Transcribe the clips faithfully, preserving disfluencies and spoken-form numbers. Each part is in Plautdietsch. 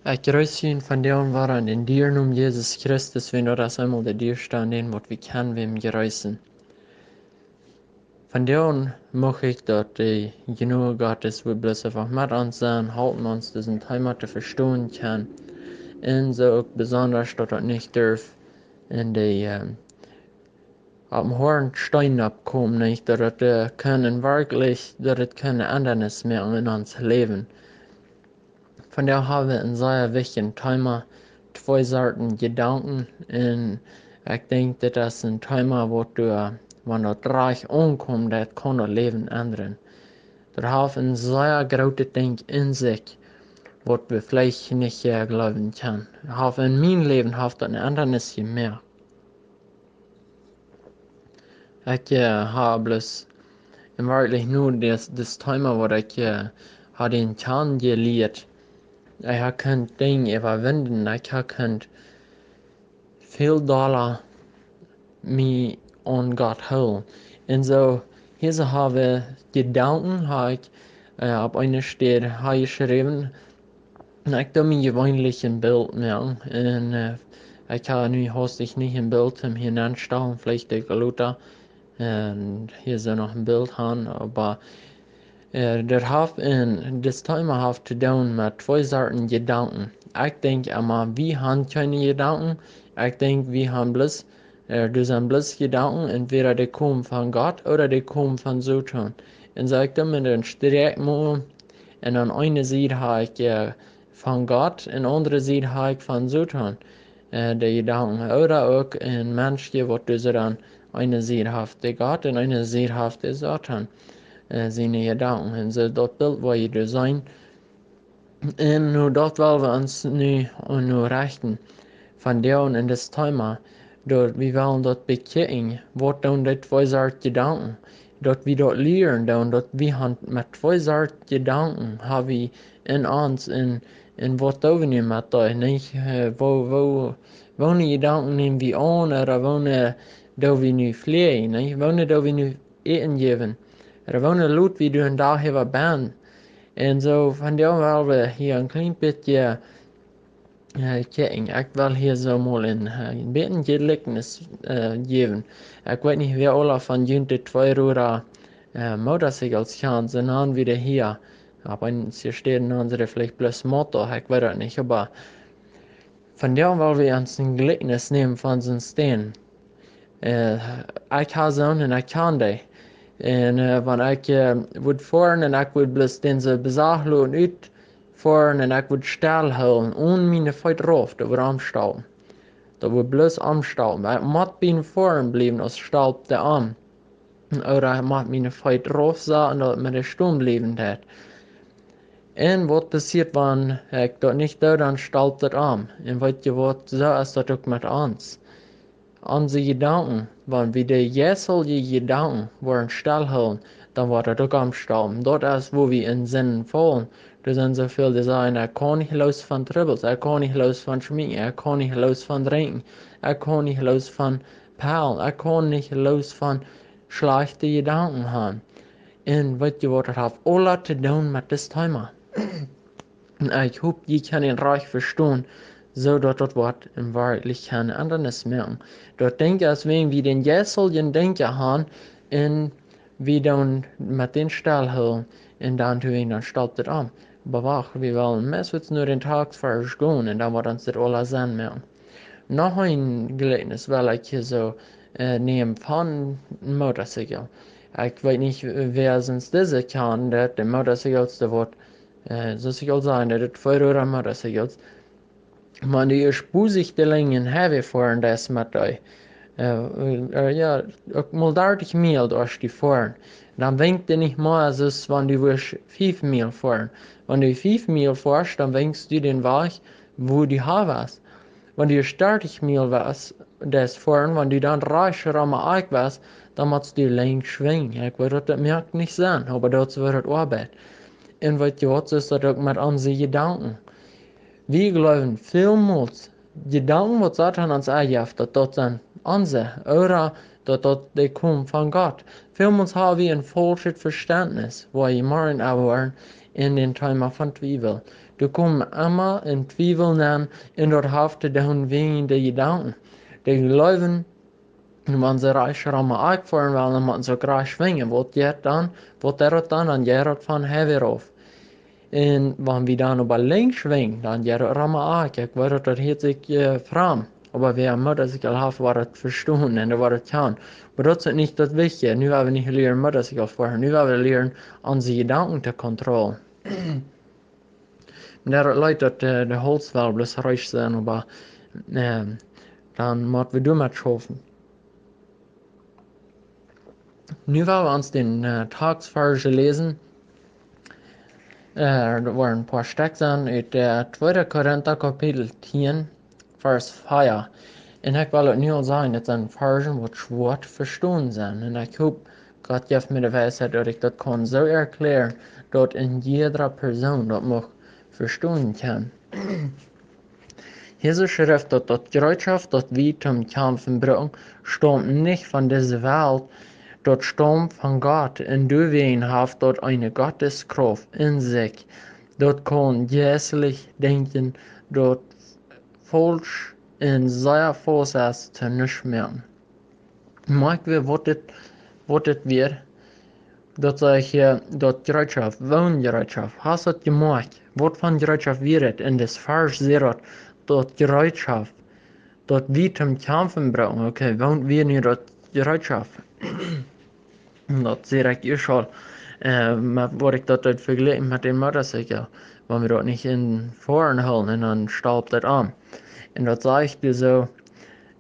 Ekj jreess junt vondoag wada en dän dieren Nomen Jesus Christus, wiels daut es eemol de dieeschte, dän waut wie kjennen, wäm jreessen. Vondoag mucht ekj daut de Jnod Gottes woat bloos eefach met ons sennen, halpen ons disen Thema to vestonen kjennen. Un soo uk besonda daut daut nich derft en de, ähm, opp dän hoaden Steen oppkomen, nich? Daut daut, äh, kaun werkjlich, daut daut kaun eene Endanis moaken en ons Läwen. Vondoag hab wie een sea wichtjet Thema, twee Sorten Jedanken. Un ekj denkj, dit es een Thema, waut du, äh, wan daut rajcht aunkomt, daut kaun daut Läwen endren. Daut haft een sea grootet Dinkj en sikj, waut wie veleicht nich, äh, jleewen kjennen. Haft en mien Läwen haft daut eene Endanis jemoakt. Ekj, äh, hab bloos, un werkjlich nu dit, dit Thema, waut ekj, äh, haud en kjanen jelieet. Ekj hab kunt Dinja äwawinden, ekj hab kunt väl dolla mie aun Gott hoolen. Un soo, hia soo hab ekj Jedanken, hab ekj, äh, opp eene Städ hab jeschräwen, un ekj doo mie jeweenlich een Bilt moaken. Un, äh, ekj hab nu haustich nich een Bilt om hia nenstalen, veleicht de Galuta. Un hia soo noch een Bilt han, oba, äh, daut haft en, dit Thema haft to doonen met twee Sorten Jedanken. Ekj denkj emma, wie han kjeene Jedanken. Ekj denkj, wie han bloos, äh, doa sent bloos Jedanken, entwäda dee komen von Gott ooda dee komen von Soton. Un soo ekj doo mie een Sträakj moaken, un aun eene Sied hab ekj, äh, von Gott, un aundre Sied hab ekj von Soton, äh, de Jedanken. Ooda uk een Mensch, waut doa soo dan eene Sied haft de Gott un eene Sied haft de Soton, äh, siene Jedanken. Un soo daut Bilt, waut jie doa seenen. Un nu daut well wie ons nu, nu rechten. Vondoag en dit Thema, daut wie wellen daut bekjikjen, waut doonen dee twee Sorten Jedanken. Daut wie daut lieren doonen, daut wie han met twee Sorten Jedanken, hab wie en ons, un, un waut doo wie nu met dee, nich? Äh, woo, woo, woone Jedanken näm wie aun, ooda woone doo wie nu fläajen, nich? Woone doo wie nu Äten jäwen? Ooda woone lot wie dän Dach äwa bennen? Un soo, vondoag well wie hia een kjleen bät, äh, kjikjen. Ekj well hia soo mol een, äh, een bät een Jlikjnis, äh, jäwen. Ekj weet nich, wäa aula von junt de twee Roda, äh, Motorcycles kjanen, soo nanen wie dee hia. Opp eenje Städen nanen see dee veleicht bloos Motor, ekj weet daut nich, oba vondoag well wie ons een Jlikjnis nämen von soon Steen. Äh, ekj hab soon un ekj kjan dee. Un, äh, wan ekj, äh, wudd foaren un ekj wudd bloos dän soo besach loten utfoaren un ekj wudd stell hoolen, onen miene Feet rauf, daut wudd omstalpen. Daut wudd bloos omstalpen. Ekj mott biem foaren bliewen, aus stalpt dee om. Ooda ekj mott miene Feet rauf saten, daut ekj mie stonen bliewen deed. Un waut passieet, wan ekj daut nich doo, dan stalpt daut om. Un weet jie waut, soo es daut uk met ons. Onse Jedanken, wan wie de jeistelje Jedanken woaren stell hoolen, dan woat daut uk omstalpen. Daut es, woo wie en Sinden faulen. Doa sent soo väl, dee sajen: "Ekj kaun nich loos von Trubbels, ekj kaun nich loos von schmeeken, ekj kaun nich loos von drinkjen, ekj kaun nich loos von Pellen, ekj kaun nich loos von schlajchte Jedanken han." Un weet jie waut, daut haft aules to doonen met dit Thema. Un ekj hop, jie kjennen daut rajcht vestonen, soo daut daut woat en Werkjlichkjeit eene Endanis moaken. Daut Dinkj es, wan wie dän jeisteljen Dinkj han un wie doonen met dän stell hoolen un dan too, dan stalpt daut om. Oba wacht, wie wellen meist nu dän Tag vestonen un dan woat ons daut aules Senn moaken. Noch een Jlikjnis well ekj hia soo, äh, nämen von Motorcycle. Ekj weet nich, wäa sest dise kjant, daut de Motorcycles, dee woat, äh, soo aus ekj aul säd, daut de Vieroda Motorcycles. Wan du ieescht bosich de Linjen Highway foaren deist met dee, äh, äh, jo, uk mol dartich Miel derch dee foaren, dan wenkjst du nich mea, soo aus wan du wurscht fief Miel foaren. Wan du fief Miel foascht, dan wenkjst du dän Wajch, wua du han west. Wan du dartich Miel west, deist foaren, wan du dan rajcht rom de Akj west, dan motst du lenkjs schwinjen. Ekj weet, daut, daut moakt nich Senn, oba daut es woo daut oabeit. Un weet jie waut, soo es daut uk met onse Jedanken. Wie jleewen välmols, Jedanken waut Soton ons enjeft, daut daut sent onse, ooda daut daut dee komen von Gott. Välmols ha wie een faulschet Vestentnis, wua jie morjen äwa woaren en dän Thema von Twiewel. Doa komen emma en Twiewel nenn, un daut haft to doonen wäajen de Jedanken. De Jleewen, wan see rajcht rom de Akj foaren wellen, dan motten see uk rajcht schwinjen. Waut jeit dan? Waut deit daut dan? Dan jeit daut von Highway rauf. Un wan wie dan oba linkj schwinjen, dan jeit daut rom de Akj. Ekj weet daut, daut hieet sikj, äh, framd. Oba wäa Motorcycle haft, woat daut vestonen un woat daut kjanen. Oba daut es nich daut Wichtje. Nu woa wie nich lieren Motorcycle foaren. Nu woa wie lieren onse Jedanken to kontrollen. Daut leet daut, äh, de Hauls well bloos rajcht sennen, oba, ähm, dan mott wie doamet schaufen. Nu woa wie ons dän, äh, Tekjtvers läsen. Äh, doa woaren een poa Stekj sennen ut, äh, tweede Korinta Kapitel tieen, Varsch vea. Un ekj well daut nu aul sajen, daut sent Varsch waut schwoa to vestonen sent. Un ekj hop, Gott jeft mie de Weisheit, daut ekj daut kaun soo erkjläaren, daut een jieda Persoon daut mucht vestonen kaun. Hia soo schrift daut, daut Jereetschoft, daut wie toom kjamfen brucken, staumt nich von dise Welt, daut staumt von Gott, un doawäajen haft daut eene Gotteskrauft en sikj. Daut kaun jeistlich denkjen, daut faulsch un sea faust es, to nuscht moaken. Moakj wie, waut dit, waut dit wia? Daut saj ekj hia, daut Jereetschoft, woone Jereetschoft. Hast daut jemoakjt? Waut von Jereetschoft wia et? En dis Varsch sajcht daut, daut Jereetschoft, daut wie toom kjamfen brucken. Okay, woont wia nu daut Jereetschoft? Daut sie ekj ieescht aul, äh, met waut ekj daut deed vejlikjen met dän Motorcycle. Wan wie daut nich en Foaren hoolen un dan stalpt daut aun. Un daut saj ekj die soo,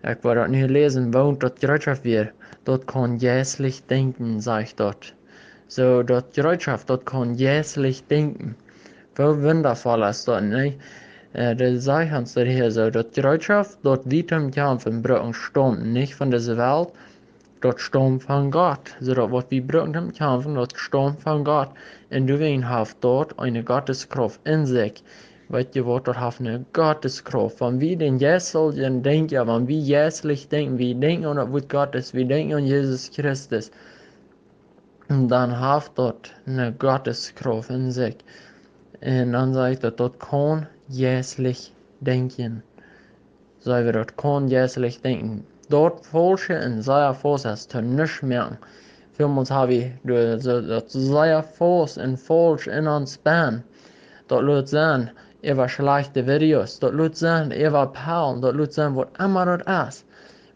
ekj woa daut nu läsen, woont daut Jereetschoft wia, daut kaun jeistlich denkjen, sajcht daut. Soo, daut Jereetschoft, daut kaun jeistlich denkjen. Woo wundavoll es daut, nä? Äh, daut sajcht ons daut hia soo, daut Jereetschoft, daut wie toom kjamfen brucken, staumt nich von dise Welt, daut staumt von Gott. Soo daut waut wie brucken toom kjamfen, daut staumt von Gott. Un doawäajen haft daut eene Gotteskrauft en sikj. Weet jie waut, daut haft eene Gotteskrauft. Wan wie dän jeisteljen denkjen, wan wie jeistlich denkjen, wie denkjen aun daut Wuat Gottes, wie denkjen aun Jesus Christus, dan haft daut eene Gotteskrauft en sikj. Un dan saj ekj daut, daut kaun jeistlich denkjen. Saj wie, daut kaun jeistlich denkjen. Daut faulsche un sea faust es to nuscht moaken. Välmols ha wie doa soo daut sea faust un faulsch en ons bennen. Daut lot sennen äwa schlajchte Videos, daut lot sennen äwa Pellen, daut lot sennen waut emma daut es.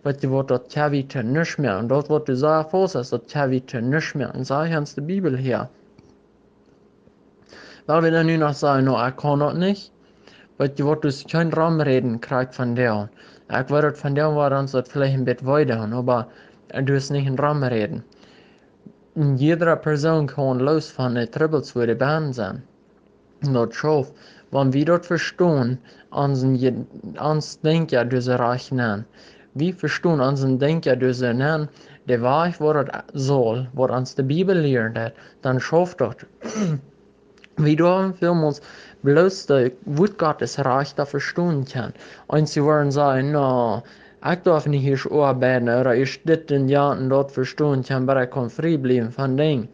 Weet jie waut, daut kjenn wie to nuscht moaken. Daut waut doa sea faust es, daut kjenn wie to nuscht moaken. Sajcht ons de Bibel hia. Well wie dan nu noch sajen, nä, ekj kaun daut nich? Weet jie waut, doa es kjeen Romräden krakjt vondoag. Ekj weet daut vondoag woat ons daut veleicht een bät wee doonen, oba, äh, doa es nich een Romräden. Un jieda Persoon kaun loos von de Trubbels, waut doa bennen sent. Daut schauft, wan wie daut vestonen, onsen Je-, ons Denkjen doa rajcht nenn. Wie vestonen onsen Denkjen doa nenn, de Wajch waut daut saul, waut ons de Bibel lieren deit, dan schauft daut. Wie doonen välmols bloos daut Wuat Gottes rajcht vestonen kjennen. Eenje woaren sajen, nä, ekj darf nich ieescht oabeiden, ooda ieescht dit un jant un daut vestonen kjennen, bat ekj kaun frie bliewen von Dinj.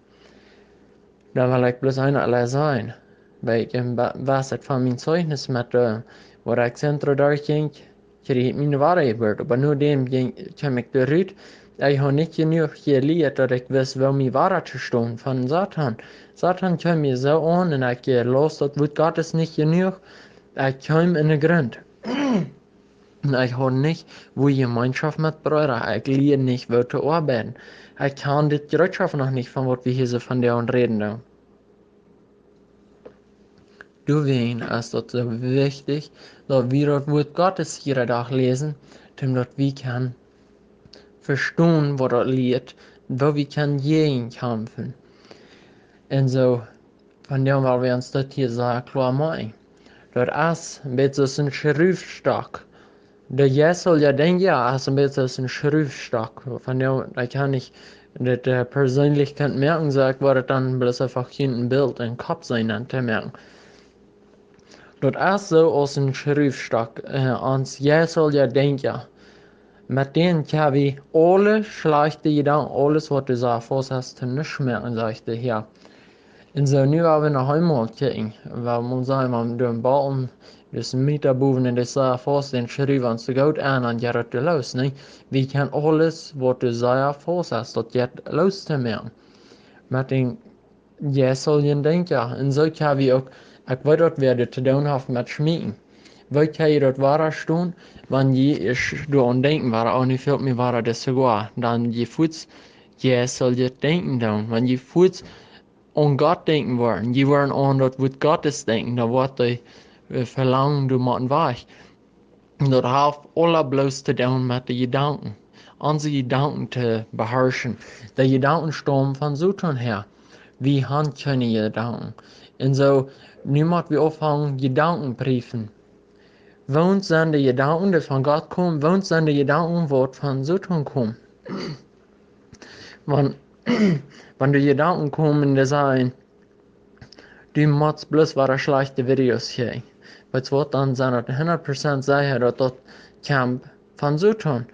Dan well ekj bloos eent auleen sajen. Wiels ekj em Ba-, Wajchheit von mien Zeichnis met, äh, waut ekj Zentrum derchjinkj, kjrieech ekj miene Wadajeburt. Oba no däm jinkj, kjeem ekj doa rut. Ekj haud nich jenuach jelieet, daut ekj wist, woo mie wada to stonen von Soton. Soton kjeem mie soo aun un ekj, äh, läs daut Wuat Gottes nich jenuach. Ekj kjeem en de Grunt. Un ekj haud nich woo Jemeenschoft met Breeda. Ekj lieed nich woo to oabeiden. Ekj kaun dit Jereetschoft noch nich von waut wie hia soo vondoag räden doonen. Doawäajen es daut soo wichtich, daut wie daut Wuat Gottes jieda Dach läsen, doamet wie kjennen vestonen, waut daut lieet, woo wie kjennen jäajen kjamfen. Un soo, vondoag well wie ons daut hia sea kloa moaken. Daut es een bät soo aus een Schruwstock. De Jeist saul je denkjen, jo, es een bät soo aus een Schruwstock. Vondoag, ekj kaun nich daut, äh, perseenlich kjennen moaken, soo ekj wudd daut dan bloos eefach hia een Bilt em Kopp seenen aun to moaken. Daut es soo aus een Schruwstock, äh, ons Jeist saul je denkjen, jo. Met dän kjenn wie aule schlajchte Jedanken, aules waut doa soo faust es, to nuscht moaken, sajcht hee hia. Un soo, nu woa wie noch eemol kjikjen, woa wie sajen, wan doa een Bol, dus een Mieter bowen, un dee sajcht faust, dän schruw wie ons soo goot aun, un jo, daut es loos, nä? Wie kjennen aules, waut doa sea faust es, daut jeit loos to moaken. Met dän jeisteljen Denkjen. Un soo kjenn wie uk, ekj weet daut, wäa daut to doonen haft met schmieten. Weet jie daut, wua daut stunt, wan jie ieescht doaraun denkjen, wua, oh, nu fält mie wada de Zigoa, dan jie fuaz jeisteljet Denkjen doonen, wan jie fuaz aun Gott denkjen woaren, jie woaren aun daut Wuat Gottes denkjen, dan woat dee, äh, Velangen doa motten wajch. Daut haft aula bloos to doonen met de Jedanken. Onse Jedanken to beharschen. De Jedanken staumen von Soton häa. Wie han kjeene Jedanken. Un soo, nu mott wie aunfangen, Jedanken priefen. Woont sent de Jedanken, dee von Gott komen? Woont sent de Jedanken, waut von Soton komen? Wan, wan de Jedanken komen, dee sajen, du motst bloos wada schlajchte Videos kjikjen. Weetst waut, dan sent daut hundat Prozent secha, daut daut kjemt von Soton.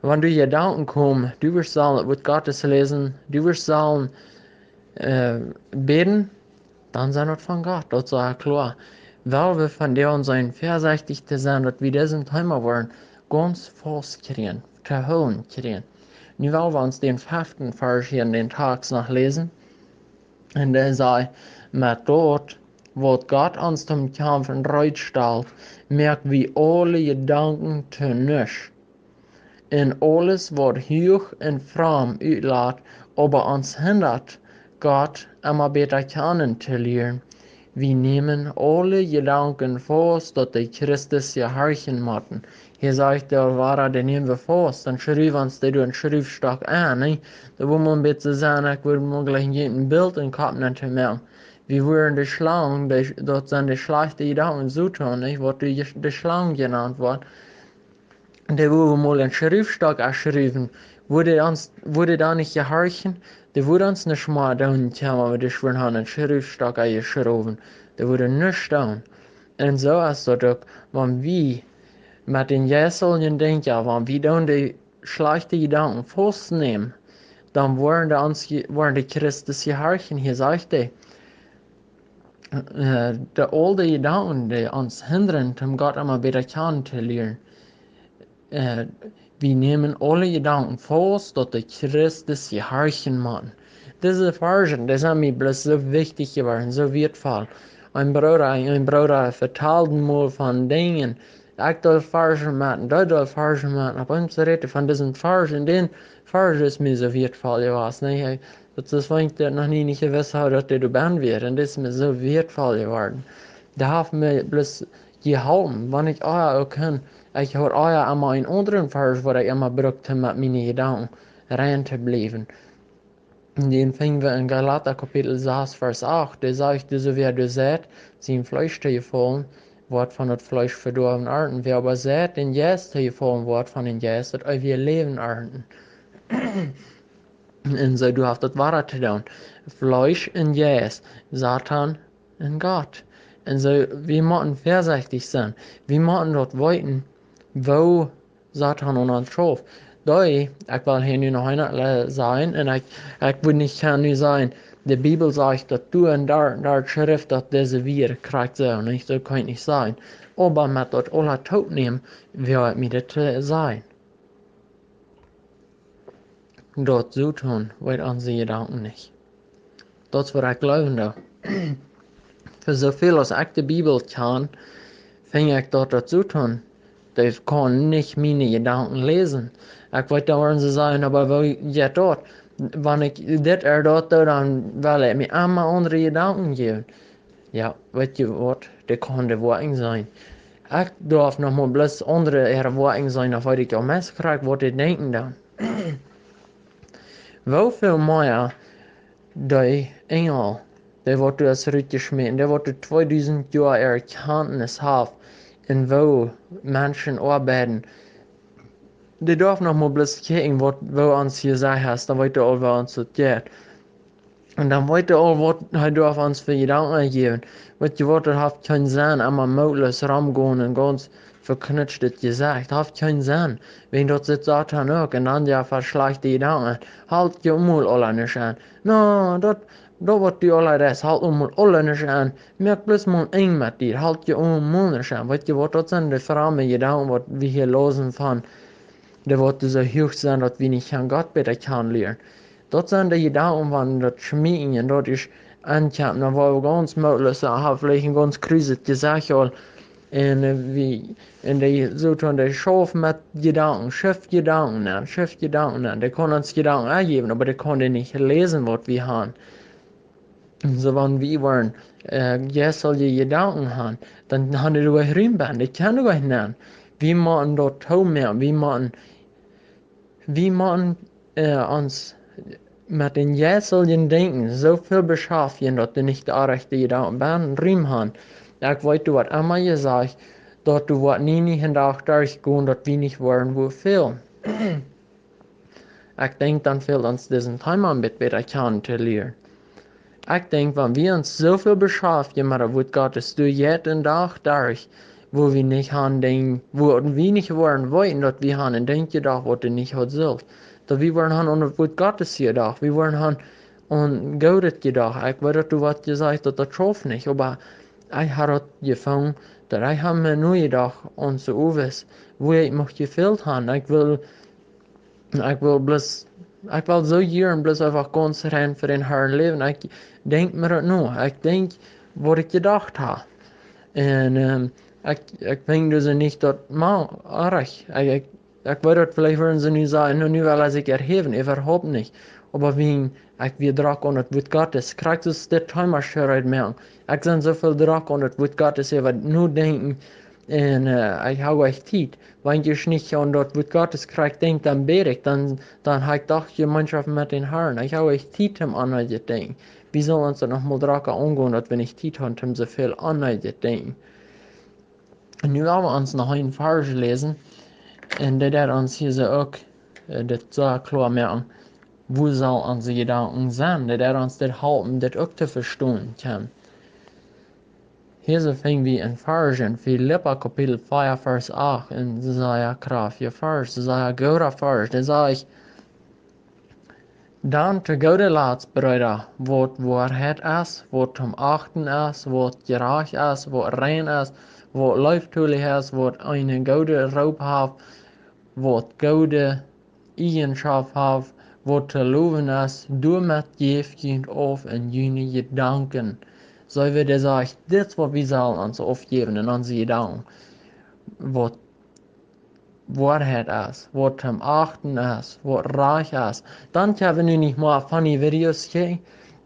Wan de Jedanken komen, du woascht sellen daut Wuat Gottes läsen, du woascht sellen, äh, bäden, dan sent daut von Gott, daut es kloa. Well wie von doa aun sennen väasechtich to sennen, daut wie disen Teema woaren gaunz faust kjrieen, to hoolen kjrieen. Nu well wie ons dän feften Varsch hia en dän Takst noch läsen. Un dee sajcht: Met daut, waut Gott ons toom Kjamfen reed stalt, moak wie aule Jedanken to nuscht. Un aules, waut huach un fromm utlat, oba ons hindat, Gott emma bäta kjanen to lieren. Wie nämen aule Jedanken faust, daut dee Christus jehorchen motten. Hia sajcht hee wada, dee nämen wie faust, dan schruw wie ons dee doa een Schruwstock aun, nä? Daut woat mau een bät sennen, ekj wudd mau jlikj een Bilt em Kopp nämen to moaken. Wie woaren de Schlang, dee, daut sent de schlajchte Jedanken, Soton, nä? Waut de, de Schlang jenant woat. Dee wudd wie mau een Schruwstock aunschruwen. Wudd dee ons, wudd dee dan nich jehorchen? Dee wudd ons nuscht mea doonen kjennen, wan wie dee schwoaren han een Schruwstock aunjeschrowen. Dee wudd nuscht doonen. Un soo es daut uk, wan wie met dän jeisteljen Denkjen, wan wie doonen dee schlajchte Jedanken faust nämen, dan woaren dee ons je-, woaren dee Christus jehorchen. Hia sajcht hee, äh, de aule Jedanken, dee ons hindren, om Gott emma bäta kjanen to lieren. Äh, wie nämen aule Jedanken faust, daut dee Christus jehorchen motten. Dise Varschen, dee sent mie bloos soo wichtich jeworden, soo wieetvoll. Een Brooda, een Brooda vetald mol von Dinja, ekj deed Varschen met, un dee deed Varschen met, opp eemol räd hee von disen Varsch, un dän Varsch es mie soo wieetvoll jeworden, nä? Hee, daut es, wan ekj daut noch nie nich jewist haud, daut dee doa benn wia, un daut es mie soo wieetvoll jeworden. Dee haft mie bloos jeholpen, wan ekj ea uk kunn, ekj haud ea emma een aundren Varsch, waut ekj emma brukt, om met miene Jedanken rein to bliewen. Un dän finj wie en Galata Kapitel sas, Varsch acht, dee sajcht: Soo wäa doa seit, sien Fleesch to jefaulen, woat von daut Fleesch Vedoawen arnten. Wäa oba seit, dän Jeist to jefaulen, woat von dän Jeist daut eewje Läwen arnten. Un soo, du hast daut wada to doonen. Fleesch un Jeist, Soton un Gott. Un soo, wie motten väasechtich sennen. Wie motten daut weeten, woo Soton aun ons schauft. Dee, ekj well hia nu noch eent, äh, sajen, un ekj, ekj wudd nich kjennen nu sajen, de Bibel sajcht daut doa un doa, doa Schreft, daut dise wia krakjt soo, nich? Soo kaun ekj nich sajen. Oba met daut aula toopnämen, woa ekj mie dit, äh, sajen. Daut Soton weet onse Jedanken nich. Daut es waut ekj jleewen doo. Fa soo väl aus ekj de Bibel kjan, finj ekj daut, daut Soton, dee kaun nich miene Jedanken läsen. Ekj weet, doa woaren see sajen: Oba woo jeit daut? Wan ekj dit ooda daut doo, dan well hee mie emma aundre Jedanken jäwen. Jo, weetst waut, dee kaun de Woakjen seenen. Ekj darf noch mau bloos aundre äare Woakjen seenen, dan weet ekj aul meist krakjt, waut dee denkjen dan. Woo väl mea dee Enjel, dee waut doa es rutjeschmäten, dee waut doa tweedusent Joa Erkjantnis haft, un woo Menschen oabeiden, dee darf noch mau bloos kjikjen, waut, woo ons hia sajcht, dan weet hee aul, woo ons daut jeit. Un dan weet hee aul, waut hee doa ons fa Jedanken jäwen. Weetst waut, daut haft kjeen Senn, emma mootloos romgonen un gaunz veknutschtet Jesecht. Haft kjeen Senn. Wäajen daut sitt Soton uk. Un dan jo, fa schlajchte Jedanken. Halt je mol aula nich aun. No, daut, Daut waut du aula deist, halt om mol aula nich aun. Moak bloos mol een met die, halt je om mol nich aun. Weetst waut, daut sent de fromme Jedanken waut wie hia losen von, dee waut soo huach sent daut wie nich aun Gott bäta kjanen lieren. Daut sent de Jedanken waut daut schmieten un daut es aunkomen, dan woa wie gaunz mootloos, dan ha veleicht een gaunz kruset Jesecht aul. Un, äh, wie, un dee soo tun, dee schauft met Jedanken, schauft Jedanken aun, schauft Jedanken aun. Dee kaun ons Jedanken aunjäwen, oba dee kaun dee nich läsen waut wie haben. Soo wan wie woaren, äh, jeistelje Jedanken haben, dan haben dee doa Rum bie, dee kjennen doa nich aun. Wie motten daut toomoaken, wie motten, wie motten, äh, ons met dän jeisteljen Denkjen soo väl beschaftjen, daut dee nich de rajchte Jedanken bie Rum haben. Ekj weet, du hast emma jesajcht, daut du woascht nie, nie een Dach derchgonen, daut wie nich woaren woo väl. Ekj denkj, dan fält ons disen Thema een bät bäta kjanen to lieren. Ekj denkj, wan wie ons soo väl beschaftjen met daut Wuat Gottes, du jeit een Dach derch, wua wie nich aun denkjen, wua wie nich woaren weeten, daut wie aun een Dinkj jedocht, waut du nich hast sullt. Daut wie woaren aun daut Wuat Gottes jedocht, wie woaren aun, aun Goodet jedocht. Ekj weet, daut du waut jesajcht, daut daut schauft nich, oba ekj hab daut jefungen, daut ekj hab mie nu jedocht, onse Uwes, woo ekj mucht jefält haben. Ekj well Ekj well bloos, ekj well soo jieren bloos eefach gaunz rein fa dän Harn läwen. Ekj denkj mie daut nu. Ekj denkj waut ekj jedocht hab. Un, ähm, ekj, ekj denkj dus nich daut mau, oajch. Ekj, ekj, ekj weet daut veleicht woaren see nu sajen, nu, nu well hee sikj erhäwen, äwahaupt nich. Oba wan ekj wia drock aun daut Wuat Gottes, krakjt soo aus dit Thema soo reed moaken. Ekj sie soo väl drock aun daut Wuat Gottes, äwa nodenkjen. Un, äh, ekj hab uk Tiet. Wan ekj nich aun daut Wuat Gottes krakjt denkj, dan bäd ekj, dan, dan hab ekj doch Jemeenschoft met dän Harn. Ekj hab uk Tiet om aun daut to denkjen. Wie sellen ons daut noch mol drock aungonen, daut wie nich Tiet haben om soo väl aun daut to denkjen. Un nu woa wie ons noch een Varsch läsen. Un dee deit ons hia soo uk, äh, dit soo kloa moaken, woo sell onse Jedanken sennen. Dee deit ons dit halpen, dit uk to vestonen kjennen. Hia soo finj wie een Varsch en Filippa Kapitel vea, Varsch acht, un sea kjraftja Varsch, sea gooda Varsch. Dee sajcht: Dan to gooda Latst, Breeda, waut Woarheit es, waut toom achten es, waut jerajcht es, waut rein es, waut leeftolich es, waut eene goode Roop haft, waut goode Ieejenschoft haft, waut to lowen es, doamet jäft junt auf en june Jedanken. Soo wie dee sajcht, dit es waut wie sellen ons aufjäwen en onse Jedanken. Waut Woarheit es, waut toom achten es, waut rajcht es. Dan kjenn wie nu nich mea funny Videos kjikjen.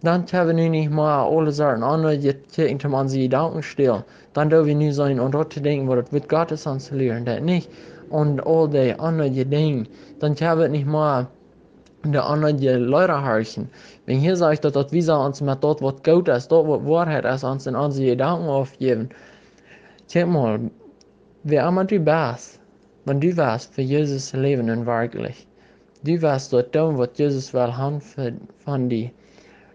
Dan kjenn wie nu nich mea aule Sorten aundre kjikjen, om onse Jedanken to stälen. Dan doo wie nu sennen aun daut to denkjen, waut daut Wuat Gottes ons lieet, daut nich. Un aul dee aundre Dinja. Dan kjenn wie nich mea de aundre Liera horchen. Wan hia sajcht daut, daut wie sellen ons met daut, waut goot es, daut, waut Woarheit es, ons en onse Jedanken aufjäwen. Kjikj mol, wäa emma du best, wan du west fa Jesus läwen un werkjlich, du west daut doonen, waut Jesus well haben fa, von die,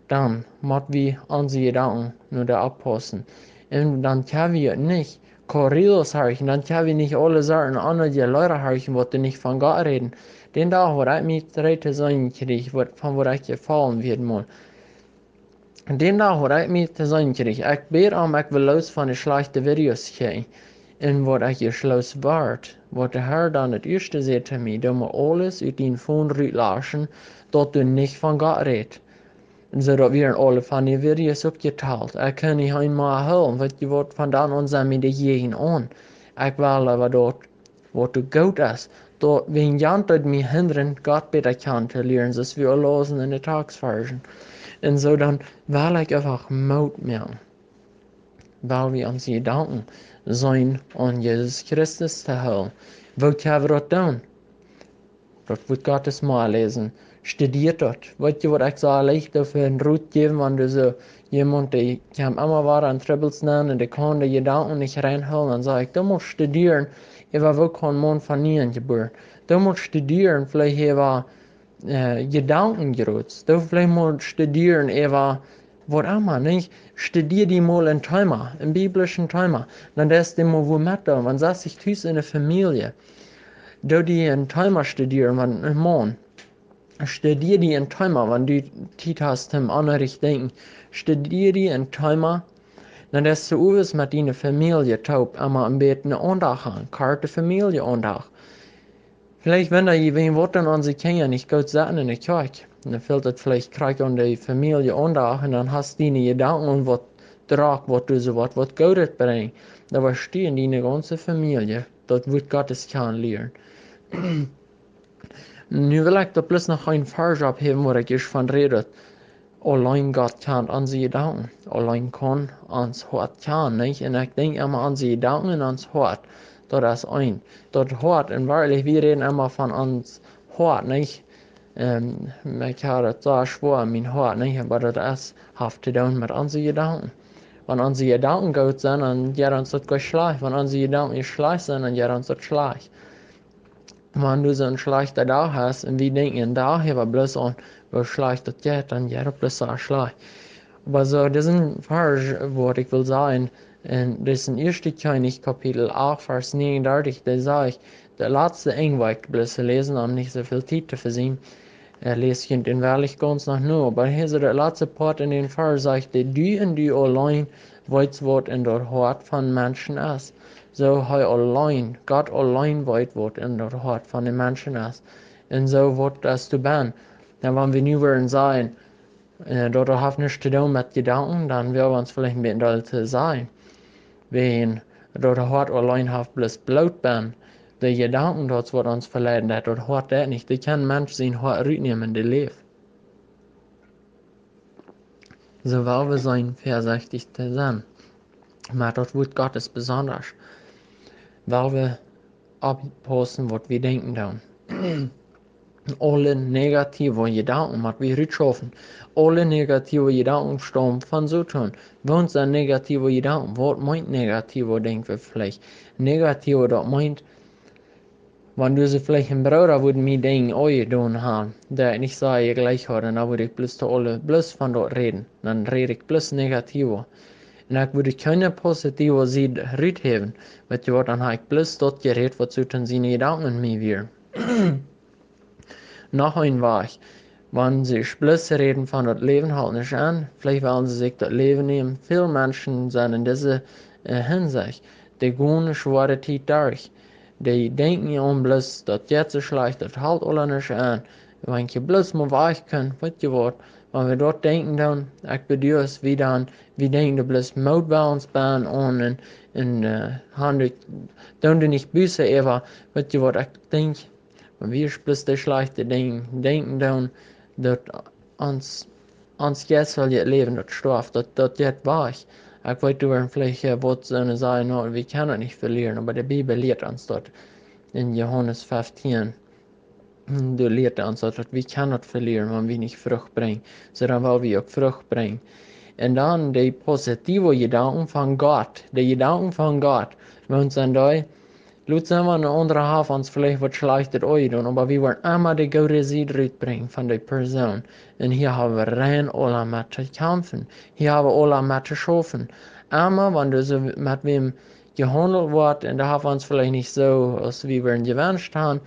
dan mott wie onse Jedanken no dee aunpaussen. Un dan kjenn wie nich Corridos horchen, dan kjenn wie nich aule Sorten aundre Liera horchen, waut dee nich von Gott räden. Dän Dach, wua ekj mie trigj to seenen kjrieech, waut, von wua ekj jefollen wia mol. Dän Dach, wua ekj mie to seenen kjrieech. Ekj bäd om, ekj well loos von de schlajchte Videos kjrieen. Un waut ekj ieescht loos wort, waut de Herr dan daut ieeschte säd to mie: Doo mol aules ut dien Phone rutlaschen, daut du nich von Gott rätst. Un soo daut wieren aule von dee Videos oppjetalt. Ekj kunn nich eemol hoolen, weetst waut, von dan aun sent mie dee jäajen aun. Ekj well oba daut, waut du goot hast. Daut, wäajen jant daut mie hindren, Gott bäta kjanen to lieren, soo aus wie aul läsen en de Tekstvarschen. Un soo dan well ekj eefach Moot moaken, well wie onse Jedanken seenen aun Jesus Christus to hoolen. Woo kjenn wie daut doonen? Daut Wuat Gottes mol läsen. Studia daut. Weetst waut, ekj saul leicht doafäa een Rot jäwen, wan du soo jemaunt, dee kjemt emma wada en Trubbels nenn un dee kaun de Jedanken nich reinhoolen, dan saj ekj: Doo mol studieren, äwa woo kaun maun von nieem jebuaren. Doo mol studieren, veleicht äwa, äh, Jedankengroots. Doo veleicht mol studieren äwa waut emma, nich? Studia die mol een Thema, een biblischet Thema. Dan deist du mol woo met doonen, wan sest du tus en de Famielje. Doo die een Thema studieren, wan een Maun, Studia die een Thema, wan du Tiet hast toom Unjarecht denkjen. Studia die een Thema, dan deist du owes met diene Famielje toop emma een bät Aundacht han, korte Famielje-Aundacht. Veleicht wan doa je wan waut aun onse Kjinja nich goot sent enne Kjoakj, dan fält et veleicht krakjt aun de Famielje-Aundacht un dan hast diene Jedanken aun waut drock, waut du soo waut, waut Goodet brinjt. Dan woascht du un diene gaunze Famielje daut Wuat Gottes kjanen lieren. Nu well ekj doa bloos noch een Varsch opphäwen, wua ekj ieescht von räd, daut auleen Gott kjant onse Jedanken. Auleen kaun ons Hoat kjanen, nich? Un ekj denkj emma, onse Jedanken un ons Hoat, daut es eent. Daut Hoat, un werkjlich, wie räden emma von ons Hoat, nich? Ähm, ekj ha daut soo schwoa en mien Hoat, nich? Oba daut es, haft to doonen met onse Jedanken. Wan onse Jedanken goot sent, dan jeit ons daut goot schlajcht. Wan onse Jedanken schlajcht sent, dan jeit ons daut schlajcht. Wan du soon schlajchta Dach hast un wie denkjen een Dach äwa bloos aun, woo schlajcht daut jeit, dan jeit et bloos soo schlajcht. Oba soo, dit es een Varsch, waut ekj well sajen, en dit es en ieeschte Kjennich, Kapitel acht, Varsch negenundartich, dee sajcht, de latste een, waut ekj bloos läsen, om nich soo väl Tiet to vesiemen, äh, läs ekj en werkjlich gaunz no, oba hia es de latste Poat en dän Varsch, sajcht, dee du un du auleen weetst, waut en daut Hoat von Menschen es. Soo hee auleen, Gott auleen weet, waut en daut Hoat von de Menschen es. Un soo waut es to ben. Dan wan wie nu wudden sajen, äh, daut haft nuscht to doonen met Jedanken, dan wudden wie ons veleicht een bät doll to sajen. Wan daut Hoat auleen haft bloos Bloot ben, de Jedanken, daut waut ons veleiden, daut, daut Hoat daut nich. Dee kaun een Mensch sien Hoat rutnämen, dee läft. Soo well wie sennen, väasechtich to sennen. Oba daut Wuat Gottes besonda. Well wie oppaussen, waut wie denkjen doonen. Aule negative Jedanken, waut wie rutschaufen. Aule negative Jedanken staumen von Soton. Waut sent negative Jedanken? Waut meent negative, denkj wie veleicht? Negative, daut meent, wan du soo veleicht een Brooda wudd mie Dinja aunjedonen han, dee ekj nich soo jlikj haud, dan wudd ekj bloos to aule bloos von daut räden. Dan räd ekj bloos negative. Un ekj wudd kjeene positive Sied ruthäwen. Weetst du waut, dan ha ekj bloos daut jerät, waut soo to siene Jedanken en mie wieren. Noch een Wajch. Wan see bloos räden von daut Läwen, halt nich aun, veleicht wellen see sikj daut Läwen nämen. Väl Menschen sent en dise, äh, Hinsicht. Dee gonen ne schwoare Tiet derch. Dee denkjen aun bloos, daut jeit soo schlajcht, daut halt aula nich aun. Wan ekj bloos mau wajch kaun, weetst du waut, wan wie daut denkjen doonen, ekj bedoel, aus wie dan, wie denkjen doa bloos Moot bie ons bennen aun un, un, äh, han dee, doonen dee nich Buss äwa, weetst du waut, ekj denkj, wan wie bloos de schlajchte Dinja denkjen doonen, daut ons, ons jeistlichet Läwen, daut stoaft, daut, daut jeit wajch. Ekj weet, doa woaren veleicht, äh, waut soone sajen, no, wie kjennen daut nich velieren, oba de Bibel lieet ons daut en Johanes feftieen. Doa lieet ons daut, daut wie kjennen daut velieren, wan wie nich Frucht brinjen. Soo dan well wie uk Frucht brinjen. Un dan de positive Jedanken von Gott, de Jedanken von Gott, wan wie dan dee, lot sennen, wan een aundra haft ons veleicht waut Schlajchtet aunjedonen, oba wie woaren emma de goode Sied rutbrinjen von dee Persoon. Un hia ha wie rein aula met to kjamfen. Hia ha wie aula met to schaufen. Emma, wan du soo met wäm jehaundelt woascht un dee haft ons veleicht nich soo, aus wie wudden jewenscht han,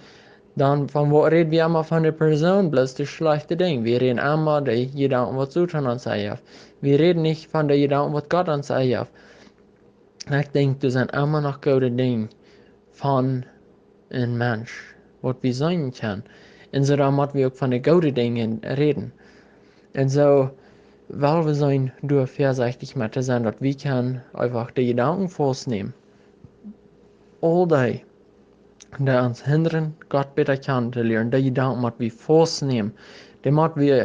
dan von waut räd wie emma von de Persoon, bloos de schlajchte Dinja. Wie räden emma de Jedanken, waut Soton ons jeft. Wie räden nich von de Jedanken, waut Gott ons jeft. Ekj denkj, doa sent emma noch goode Dinja von een Mensch, waut wie seenen kjennen. Un soo dan mott wie uk von de goode Dinja räden. Un soo well wie sennen, doa väasechtich met to sennen, daut wie kjennen eefach de Jedanken faustnämen. Aul dee, dee ons hindren, Gott bäta kjanen to lieren, de Jedanken mott wie faustnämen. Dee mott wie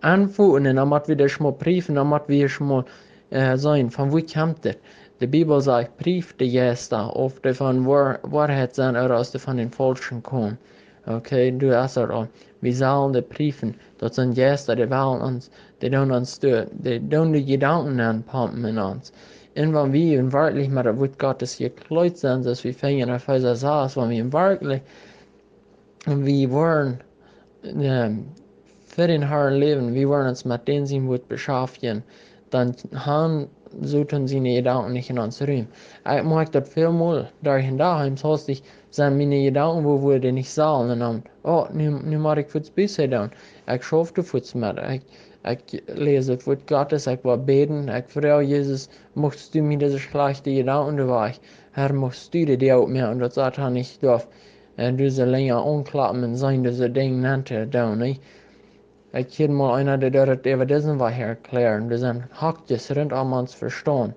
aunfoten un dan mott wie dee mol priefen, dan mott wie mol, äh, seenen, von wua kjemt dit? De Bibel sajcht, prieft de Jeista, auf dee von Woa-, Woarheit sent ooda aus dee von dän Faulschen komen. Okay, doa es et aul. Wie sellen dee priefen. Daut sent Jeista, dee wellen ons, dee doonen ons doa, dee doonen de Jedanken aunpompen en ons. Un wan wie werkjlich met daut Wuat Gottes jekjleet sent, soo aus wie finjen en Efeesa sas, wan wie werkjlich, wie woaren, ähm, fa dän Harn läwen, wie woaren ons met dän sien Wuat beschaftjen, dan han, Soton siene Jedanken nich en ons Rum. Ekj moak daut väl mol derch dän Dach, un soo aus ekj sent miene Jedanken, woo wudden nich sellen, un dan, oh, nu, nu mott ekj fuaz Buße doonen. Ekj schauf doa fuaz met. Ekj, ekj läs daut Wuat Gottes, ekj well bäden, ekj froag Jesus, muchst du mie dise schlajchte Jedanken doa wajch? Herr, muchst du dee Däa opmoaken, daut Satan nich darf, äh, dise Dinja aunklappen un seenen, dise Dinja nentodoonen, nich? Ekj hieed mol eena, dee deed daut äwa disen Wajch erkjlären. Doa sent Hakjes runtom ons Vestaunt.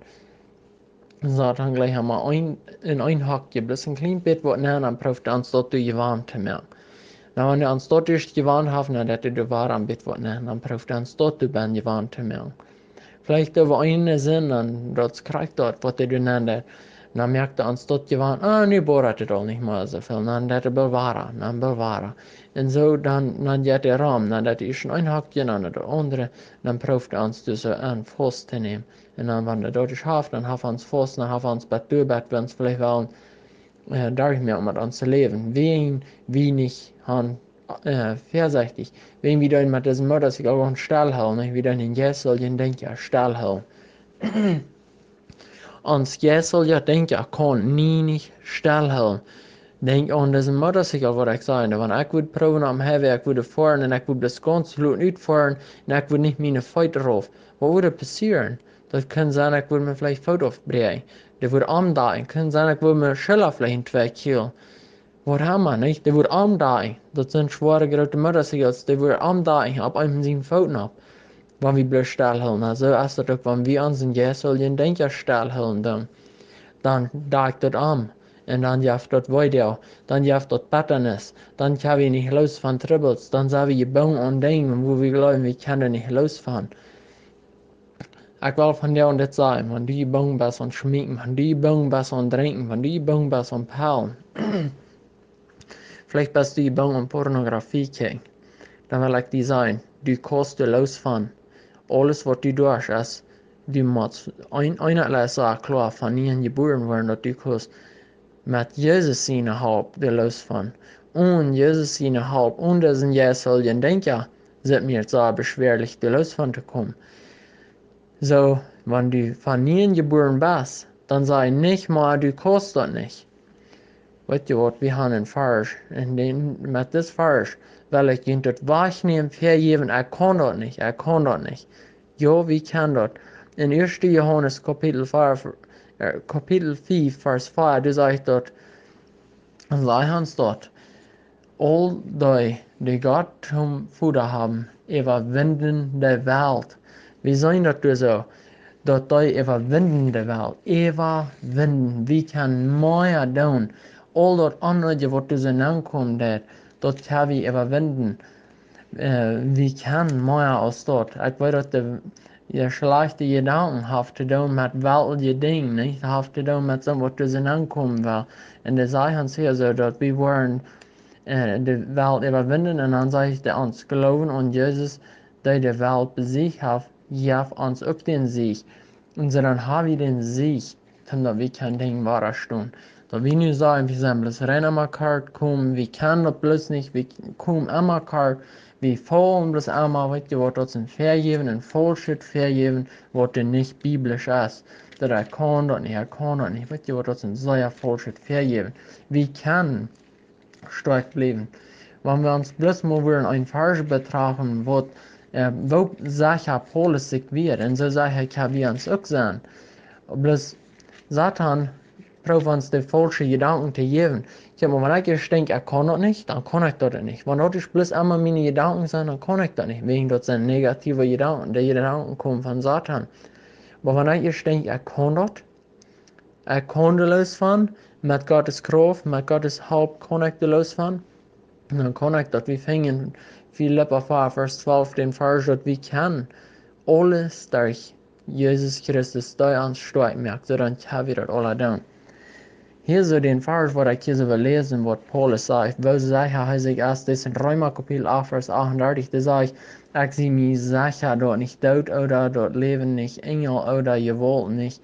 Satan jlikj emma een, en een Hakje, bloos een kjlien bät waut nenn, dan proowt hee ons daut doa jewant to moaken. Na, wan hee ons daut ieescht jewant haft, dan deit hee doa wada een bät waut nenn, dan proowt hee ons daut doa benn jewant to moaken. Veleicht äwa eene Sind, dan daut kjricht daut, waut hee doa nenn deit. Dan moakt hee ons daut jewant, ah, nu boat et aul nich mea soo väl, dan deit hee bloos wada, dan bloos wada. Un soo, dan, dan jeit hee rom, dan deit hee ieescht een Hakje, dan daut aundre, dan proowt hee ons doa soo aun faust to nämen. Un dan, wan hee daut ieescht haft, dan haft hee ons faust, dan haft hee ons bat doa, bat wie ons veleicht wellen, äh, derchmoaken met ons Läwen. Wäajen wie nich han, äh, väasechtich. Wäajen wie dan met disen Motorcycle gaunz stell hoolen, nich? Wie dan en jeisteljen Denkja stell hoolen. Ons jeisteljet Denkja kaun nie nich stell hoolen. Denkj aun disen Motorcycle, waut ekj säd. Wan ekj wudd proowen aum Highway, ekj wudd foaren un ekj wudd bloos gaunz lot utfoaren un ekj wudd nich miene Feet rauf. Waut wudd passieren? Daut kunn sennen, ekj wudd mie veleicht Foot aufbräakjen. Daut wudd aundakjen. Kunn sennen, ekj wudd miene Schulla veleicht en twee kjielen. Waut hab wie, nich? Daut wudd aundakjen. Daut sent schwoare, groote Motorcycles. Daut wudd aundakjen. Opp eemol sent Foot opp. Wan wie bloos stell hoolen. Na, soo es daut uk, wan wie onsen jeisteljen Denkja stell hoolen, dan, dan dakjt daut aun. Un dan jeft daut Weedoag. Dan jeft daut Bettanis. Dan kjenn wie nich loos von Trubbels. Dan sent wie jebungen aun Dinja, wua wie jleewen, wie kjennen nich loos von. Ekj well vondoag dit sajen, wan du jebungen best aun schmeeken, wan du jebungen best aun drinkjen, wan du jebungen best aun pellen, veleicht best du jebungen aun Pornografie kjikjen, dan well ekj die sajen, du kaust doa loos von. Aules waut du doascht es, du motst een, eejentlich soo kloa von nie jebuaren woaren, daut du kaust met Jesus siene Help doa loos von. Onen Jesus siene Help, onen disen jeisteljen Denkja, es et mie soo beschwerlich doa loos von to komen. Soo, wan du von nie jebuaren best, dan saj nich mea, du kaust daut nich. Weet jie waut, wie han een Varsch, un dän, met disen Varsch well ekj junt daut wajchnämen, vejäwen, ekj kaun daut nich, ekj kaun daut nich. Jo, wie kjennen daut. En ieeschte Johanes Kapitel vea, äh, Kapitel fiew, Varsch vea, doa sajcht daut, un sajcht ons daut, aul dee, dee Gott toom Voda haben, äwawinden de Welt. Wie seenen daut doa soo, daut dee äwawinden de Welt. Äwawinden. Wie kjennen mea doonen. Aul daut aundre, waut doa soo nenkomen deit, daut kjenn wie äwawinden. Äh, wie kjennen mea aus daut. Ekj weet, daut de, de schlajchte Jedanken haft to doonen met weltliche Dinja, nich? Haft to doonen met soont, waut doa soo nenkomen well. Un de Sach es hia soo, daut wie woaren, äh, de Welt äwawinden. Un dan sajcht hee, ons Gloowen aun Jesus, dee de Welt besiecht haft, jeft ons uk dän Sieg. Un soo dan ha wie dän Sieg, daut wie kjennen Dinja wadastonen. Daut wie nu sajen, wie sent bloos rein emma kort komen, wie kjennen daut bloos nich, wie komen emma kort, wie faulen bloos emma, weet jie waut, daut es een Vejäwen, een faulschet Vejäwen, waut doa nich biblisch es. Daut ekj kaun daut nich, ekj kaun daut nich, weet jie waut, daut es een sea faulschet Vejäwen. Wie kjennen stoakj bliewen. Wan wie ons bloos mol wudden een Varsch betrachten, waut, äh, woo secha Paulus sikj wia, un soo secha kjenn wie ons uk sennen. Bloos Satan proowt ons de faulsche Jedanken to jäwen. Kjikj mol, wan ekj ieescht denkj, ekj kaun daut nich, dan kaun ekj daut nich. Wan daut ieescht bloos emma miene Jedanken sent, dan kaun ekj daut nich. Wäajen daut sent negative Jedanken. De Jedanken komen von Satan. Oba wan ekj ieescht denkj, ekj kaun daut, ekj kaun doa loos von, met Gottes Krauft, met Gottes Help kaun ekj doa loos von. Un dan kaun ekj daut, wie finjen Filippa vea, Varsch twalf, dän Varsch, daut wie kjennen aules derch Jesus Christus, dee ons stoakj moakt, soo dan kjenn wie daut aula doonen. Hia soo dän Varsch, waut ekj hia soo well läsen, waut Paulus sajcht, woo secha hee sikj es, daut es en Reema Kapitel acht, Varsch achtundartich, doa sajcht, ekj sie mie secha, daut nich Doot ooda daut Läwen, nich Enjel ooda Jewaulten, nich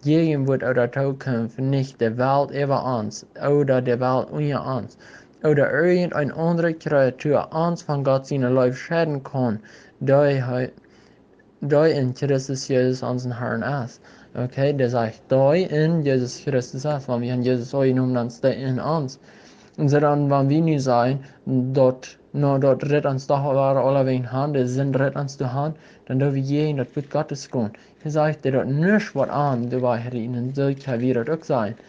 Jäajenwoat ooda Tookunft, nich de Welt äwa ons, ooda de Welt unja ons, ooda irjent eene aundre Kreatua ons von Gott siene Leew scheiden kaun, dee hee, dee en Christus Jesus, onsen Herrn, es. Okay, dee sajcht, dee en Jesus Christus es, wan wie aun Jesus aunjenomen, dan es dee en ons. Un soo dan, wan wie nu sajen, daut, no, daut rit ons doch aula wäajen han, de Sind rit ons doa han, dan doo wie jäajen daut Wuat Gottes gonen. Hee sajcht, dee daut nuscht waut ons doabie rieten, un soo kjenn wie daut uk sajen.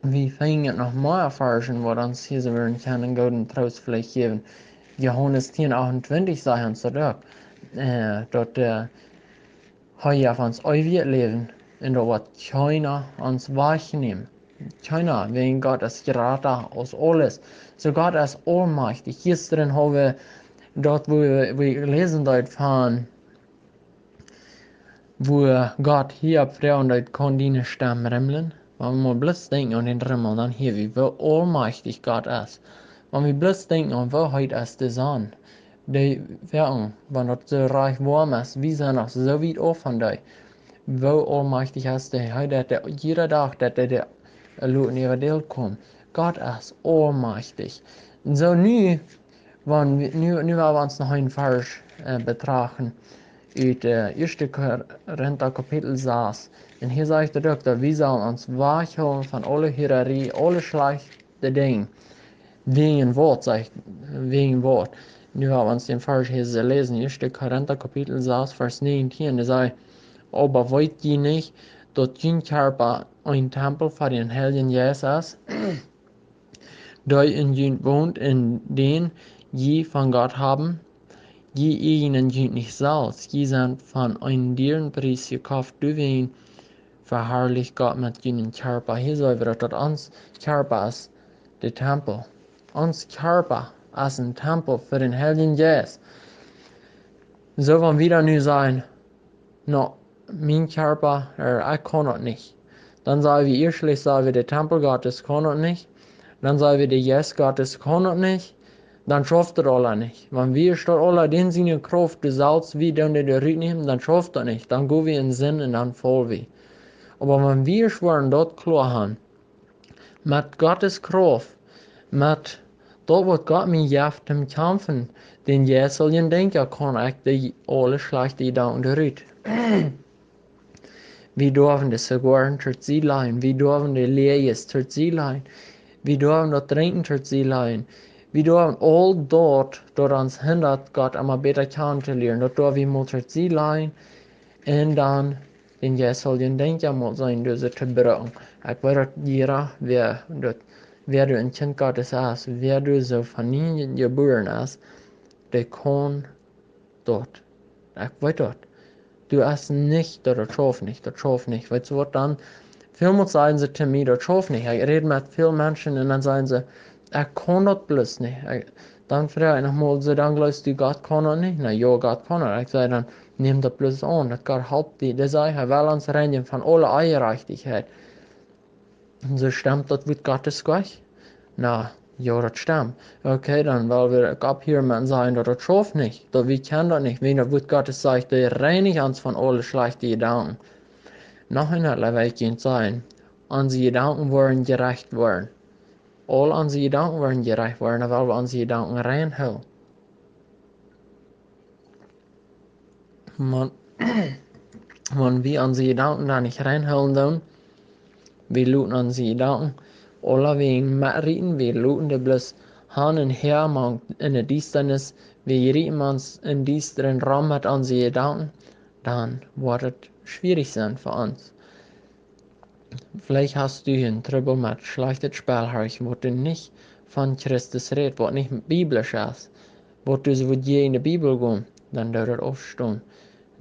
Wie finjen noch mea Varschen, waut ons hia soo wudden kjennen gooden Troost veleicht jäwen. Johanes tieen achtuntwintich sajcht ons daut uk, äh, daut, äh, hee jeef ons eewjet Läwen un daut woat kjeena ons wajchnämen. Kjeena, wäajen Gott es jrata aus aules. Soo Gott es aulmajchtich. Jistren haud wie daut, wua wie, wie läsen deeden von, wua Gott hia froagen deed, kaun diene Stemm rimlen? Wan wie mau bloos denkjen aun dän Rimmel, dan hia wie, woo aulmajchtich Gott es. Wan wie bloos denkjen aun, woo heet es de Sonn, dee Wolkjen, wan daut soo rajcht woam es, wie sent noch soo wiet auf von dee. Woo aulmajchtich es dee, hee daut dee, jieda Dach daut dee, dee, äh, loten äwa de Welt komen. Gott es aulmajchtich. Un soo nu, wan wie, nu, nu well wie ons noch een Varsch, äh, betrachten ut, äh, ieeschte Korinta Kapitel sas. Un hia sajcht daut uk, daut wie sellen ons wajchoolen von aule Hurarie, aule schlajchte Dinja. Wäajen waut, sajcht, wäajen waut. Nu well wie ons dän Varsch hia soo läsen, ieeschte Korinta Kapitel sas, Varsch näajentieen, dee sajcht: Oba weet jie nich, daut jun Kjarpa een Tempel fa dän Heiljen Jeist es, dee en junt wont un dän jie von Gott haben? Jie ieejnen junt nich selfst, jie sent von een dieren Pries jekoft, doawäajen veharlicht Gott met junen Kjarpa. Hia seenen wie daut, daut ons Kjarpa es de Tempel. Ons Kjarpa es een Tempel fa dän Heiljen Jeist. Soo wan wie dan nu sajen, no, mien Kjarpa, äh, ekj kaun daut nich. Dan saj wie ieeschtlich, saj wie, de Tempel Gottes kaun daut nich. Dan saj wie, de Jeist Gottes kaun daut nich. Dan schauft daut aula nich. Wan wie daut aula dän siene Krauft, du sust wie doonen dee doa rutnämen, dan schauft daut nich. Dan go wie en Sind un dan faul wie. Oba wan wie woaren daut kloa han, met Gottes Krauft, met daut waut Gott mie jeft toom kjamfen, dän jeistlichen Denkja kaun ekj de aule schlajchte Jedanken doa rut. Wie derwen de Zigoaren to Sied lajen, wie derwen de Läajes to Sied lajen, wie derwen daut Drinkjen to Sied lajen, wie derwen aul daut, daut ons hindat, Gott emma bäta kjanen to lieren. Daut derw wie mol to Sied lajen un dan dän jeistlichen Denkja mol seenen, dise to brucken. Ekj weet daut jieda, wäa daut, wäa doa een Kjint Gottes es, wäa doa soo von nieem jebuaren es, dee kaun daut. Ekj weet daut. Du hast nich, daut, daut schauft nich, daut schauft nich. Weetst du waut dan? Välmol sajen see to mie, daut schauft nich. Ekj räd met väl Menschen un dan sajen see, ekj kaun daut bloos nich. Ekj, dan froag ekj noch mol, soo, dan jleefst du, Gott kaun daut nich? Na jo, Gott kaun daut. Ekj saj dan, nemm daut bloos aun, daut Gott halpt die. Dee sajcht, hee well ons reinjen von aule Onjerajchtichkjeit. Soo stemt daut Wuat Gottes nich? Na jo, daut stemt. Okay, dan well wie uk opphieren met sajen, daut daut schauft nich, daut wie kjennen daut nich. Wan daut Wuat Gottes sajcht, dee reinjt ons von aule schlajchte Jedanken. Noch een Deel well ekj junt sajen, onse Jedanken woaren jerecht woaren. Aul onse Jedanken woaren jerecht woaren, dan well wie onse Jedanken rein hoolen. Wan, wan wie onse Jedanken doa nich rein hoolen doonen, wie loten onse Jedanken aulawäajen metrieten, wie loten dee bloos han un häa mank en de Diestanis, wie rieten ons en Diestren rom met onse Jedanken, dan woat et schwierich sennen fa ons. Veleicht hast du een Trubbel met schlajchtet Spell, horch, waut du nich von Christus rätst, waut nich biblisch es, waut du soo waut jäajen de Bibel gonen, dan doo daut aufstonen.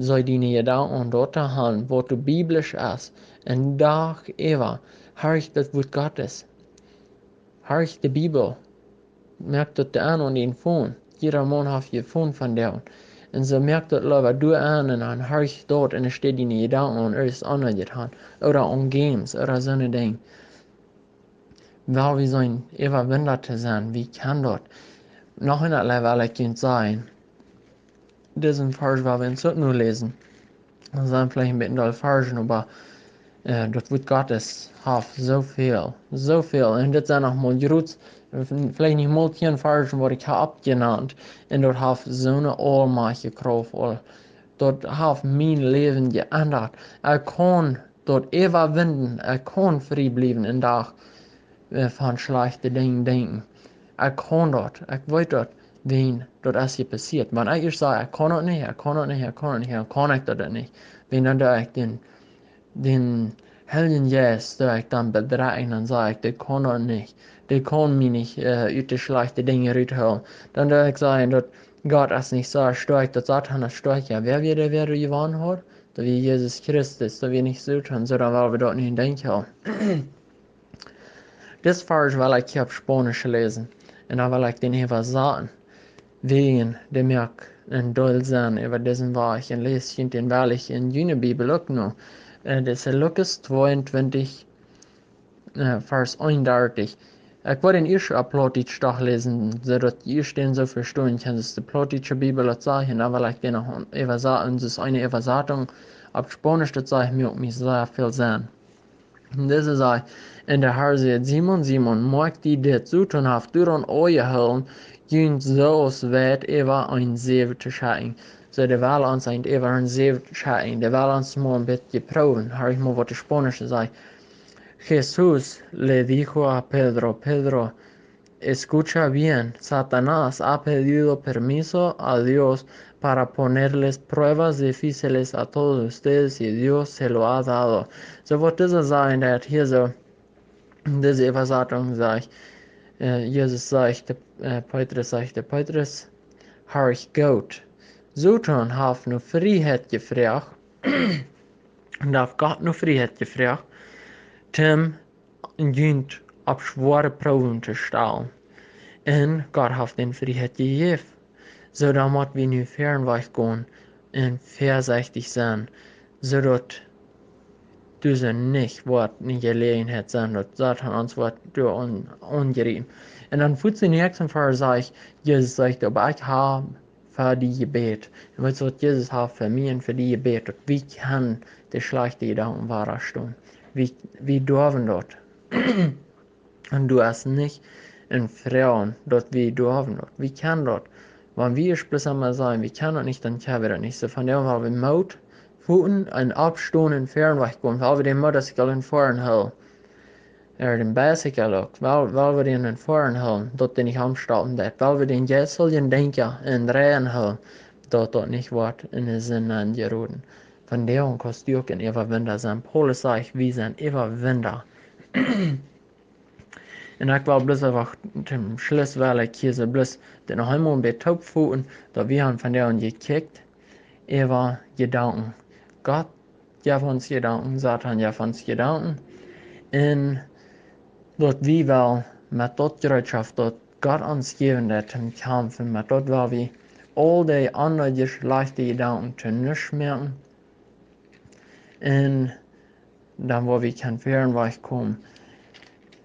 Saj diene Jedanken aun daut to han, waut du biblisch es, een Dach äwa, horch daut Wuat Gottes. Horch de Bibel. Moak daut aun aun dien Phone. Jieda Maun haft een Phone vondoag. Un soo moak daut leewa doa aun un dan horch daut un dan stell diene Jedanken aun irjent aundret han. Ooda aun Games, ooda soone Dinja. Well wie sennen Äwawinna to sennen, wie kjennen daut. Noch een Deel well ekj junt sajen. Disen Varsch woa wie ons uk nu läsen. Daut sent veleicht een bät doll Varschen, oba, äh, daut Wuat Gottes haft soo väl, soo väl. Un dit sent noch mol jrod, veleicht nich mol tieen Varschen, waut ekj hab oppjenant. Un daut haft soone aulmajchtje Krauft aul. daut haft mien Läwen jeendat. Ekj kaun daut äwawinjen, ekj kaun frie bliewen en Dach, äh, von schlajchte Dinja denkjen. Ekj kaun daut, ekj weet daut, wiels daut es hia passieet. Wan ekj ieescht saj, ekj kaun daut nich, ekj kaun daut nich, ekj kaun daut nich, dan kaun ekj daut nich. Wiels dan doo ekj dän, dän Heiljen Jeist, doo ekj dan bedreien, dan saj ekj, dee kaun daut nich. Dee kaun mie nich, äh, ut de schlajchte Dinja ruthoolen. Dan doo ekj sajen, daut Gott es nich soo stoakj, daut Satan es stoakja. Wäa wia dee, wäa doa jewonnen haud? Daut wia Jesus Christus, daut wia nich Soton, soo dan well wie daut nich denkjen. Dis Varsch well ekj hia opp Spaunisch läsen. Un dan well ekj dän äwasaten. Wäajen dee moakt een Deel Senn äwa disen Wajch. Un läst junt dän wellich en june Bibel uk no. Äh, daut es Lukas tweeuntwintich, äh, Varsch eenundartich. Ekj woa dän ieescht opp Plautdietsch doch läsen, soo daut jie ieescht dän soo vestonen kjennen, aus de plautdietsche Bibel daut sajcht, un dan well ekj dän noch äwasaten, un daut es eene Äwasatunk opp Spaunisch, daut sajcht mie uk nich soo väl Senn. Un dise sajcht, un de Herr säd: Simon, Simon, moak die dit, Soton haft doaraun aunjehoolen, junt soo aus Weit äwa een Siew to schekjen. Soo, dee well ons eent äwa een Siew schekjen, dee well ons mol een bät proowen. Hia ekj mol waut de Spaunische sajcht. Jesús le dijo a Pedro: Pedro, escucha bien, Satanás ha pedido permiso a Dios para ponerles pruebas difíciles a todos ustedes y Dios se lo ha dado. Soo waut dise sajen, daut hia soo, dise Äwasatunk sajcht, äh, Jesus sajcht, äh, Petrus sajcht, Petrus, horch goot. Soton haft no Frieheit jefroacht, un haft Gott no Frieheit jefroacht, om junt opp schwoare Proowen to stalen. Un Gott haft dän Frieheit jejäft. Soo dan mott wie nu fäarenwajch gonen un väasechtich sennen, soo daut doa nich woat eene Jeläajenheit sennen, daut Satan ons woat doa aun-, aunjriepen. Un dan foats de näakjste Varsch sajcht, Jesus sajcht: Oba ekj hab fa die jebät. Un weetst waut, Jesus haft fa mie un fa die jebät, daut wie kjennen de schlajchte Jedanken wadastonen. Wie, wie derwen daut. Un du hast nich een Froag, daut wie derwen daut. Wie kjennen daut. Wan wie ieescht bloos emol sajen, wie kjennen daut nich, dan kjenn wie daut nich. Soo von doa well wie Moot foten un oppstonen un fäarenwajch gonen, well wie dän Motorcycle en foaren hoolen. Ooda dän Bicycle uk. Well, well wie dän en foaren hoolen, daut dee nich omstoten deit. Well wie dän Jeist sellen denkjen un rein hoolen, daut daut nich woat en de Sind aunjeroden. Von doa kaust du uk een Äwawinda sennen. Paulus sajcht, wie sent Äwawinda. Un ekj well bloos eefach toom Schluss, well ekj hia soo bloos dän noch eemol bie toop foten, daut wie haben von doa aun jekjikjt äwa Jedanken. Gott jeft ons Jedanken, Satan jeft ons Jedanken. Un daut wie well met daut Jereetschoft, daut Gott ons jäwen deit, toom kjamfen, met daut well wie aul dee aundre schlajchte Jedanken to nuscht moaken. Un dan woa wie kjennen fäarenwajch komen.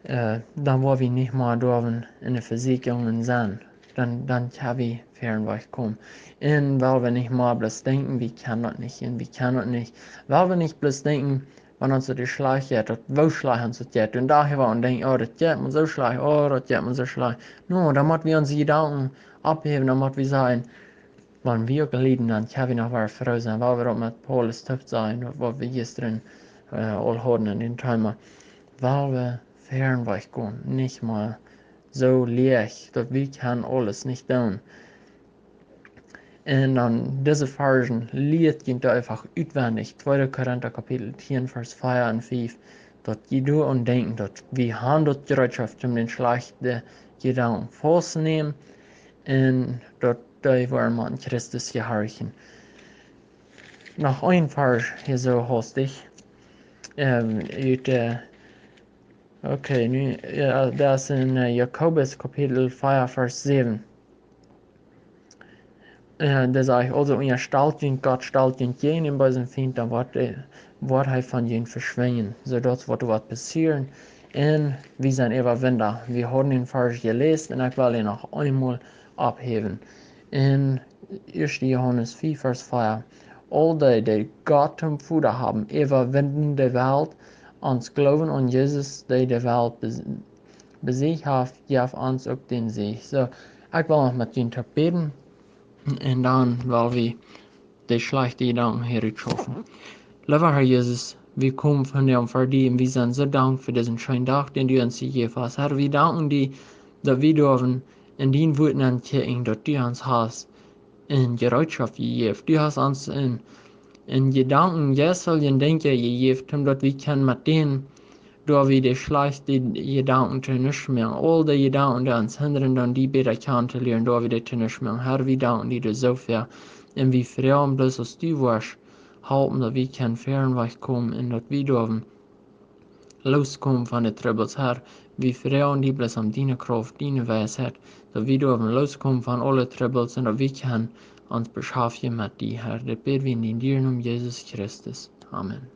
Äh, dan woa wie nich mea derwen en de Vesieekjungen sennen. Dan, dan kjenn wie fäarenwajch komen. Un well wie nich mea bloos denkjen, wie kjennen daut nich, un wie kjennen daut nich. Well wie nich bloos denkjen, wan ons daut schlajcht jeit, daut woo schlajcht ons daut jeit. Un doa woa wie aun denkjen, oh, daut jeit mie soo schlajcht, oh, daut jeit mie soo schlajcht. No, dan mott wie onse Jedanken opphäwen, dan mott wie sajen, wan wie uk lieden, dan kjenn wie noch wada froo sennen, wiels wie uk met Paulus toop sent, waut wie jistren, äh, aul hauden en dän Thema. Wiels wie fäarenwajch gonen, nich mea soo leicht, daut wie kjennen aules nich doonen. Un dan dise Varschen lieet junt eefach utwendich, tweede Korinta Kapitel tieen, Varsch vea un fief, daut jie doaraun denkjen, daut wie haben daut Jereetschoft, om dän schlajchten Jedanken faust to nämen, un daut dee woaren aun Christus jehorchen. Noch een Varsch hia soo hastich. Ähm, ut, äh, okay, nu, jo, daut es en, äh, Jakobus Kapitel vea, Varsch säwen. Äh, doa sajcht: Aulsoo unjastalt junt Gott, stalt junt jäajen dän beesen Fient, dan woat, äh, woat hee von junt veschwinjen. Soo daut woat, woat passieren. Un wie sent Äwawinda. Wie haben dän Varsch jeläst un ekj well dän noch eemol opphäwen. En Ieeschte Johanes vea, Varsch vea. Aul dee, dee Gott toom Voda haben, äwawinjen de Welt. Ons Gloowen aun Jesus, dee de Welt bes-, besieecht haft, jeft ons uk dän Sieg. Soo, ekj well noch met junt toop bäden. Un dan well wie de schlajchte Jedanken hia rut schaufen. Leewa Herr Jesus, wie komen vondoag ver die un wie sent soo dankboa fa disen scheenen Dach, dän du ons jejäft hast. Herr, wie danken die, daut wie derwen en dien Wuat nenkjikjen, daut du ons hast ne Jereetschoft jejäft. Du hast ons en, en Jedanken, jeistlichen Denkja jejäft, om daut wie kjennen met dän, doa wie de schlajchte Jedanken to nuscht moaken, aul de Jedanken, dee ons hindren, dan die bäta kjanen to lieren, doa wie dee to nuscht moaken. Herr, wie danken die doafäa. Un wie froagen bloos, aus du woascht halpen, daut wie kjennen väaren wajch komen un daut wie derwen looskomen von de Trubbels, Herr. Wie froagen die bloos om diene Krauft, diene Weisheit, daut wie derwen looskomen von aule Trubbels un daut wie kjennen ons beschaftjen met die, Herr. Dit bäd wie en dien dieren Nomen, Jesus Christus. Amen.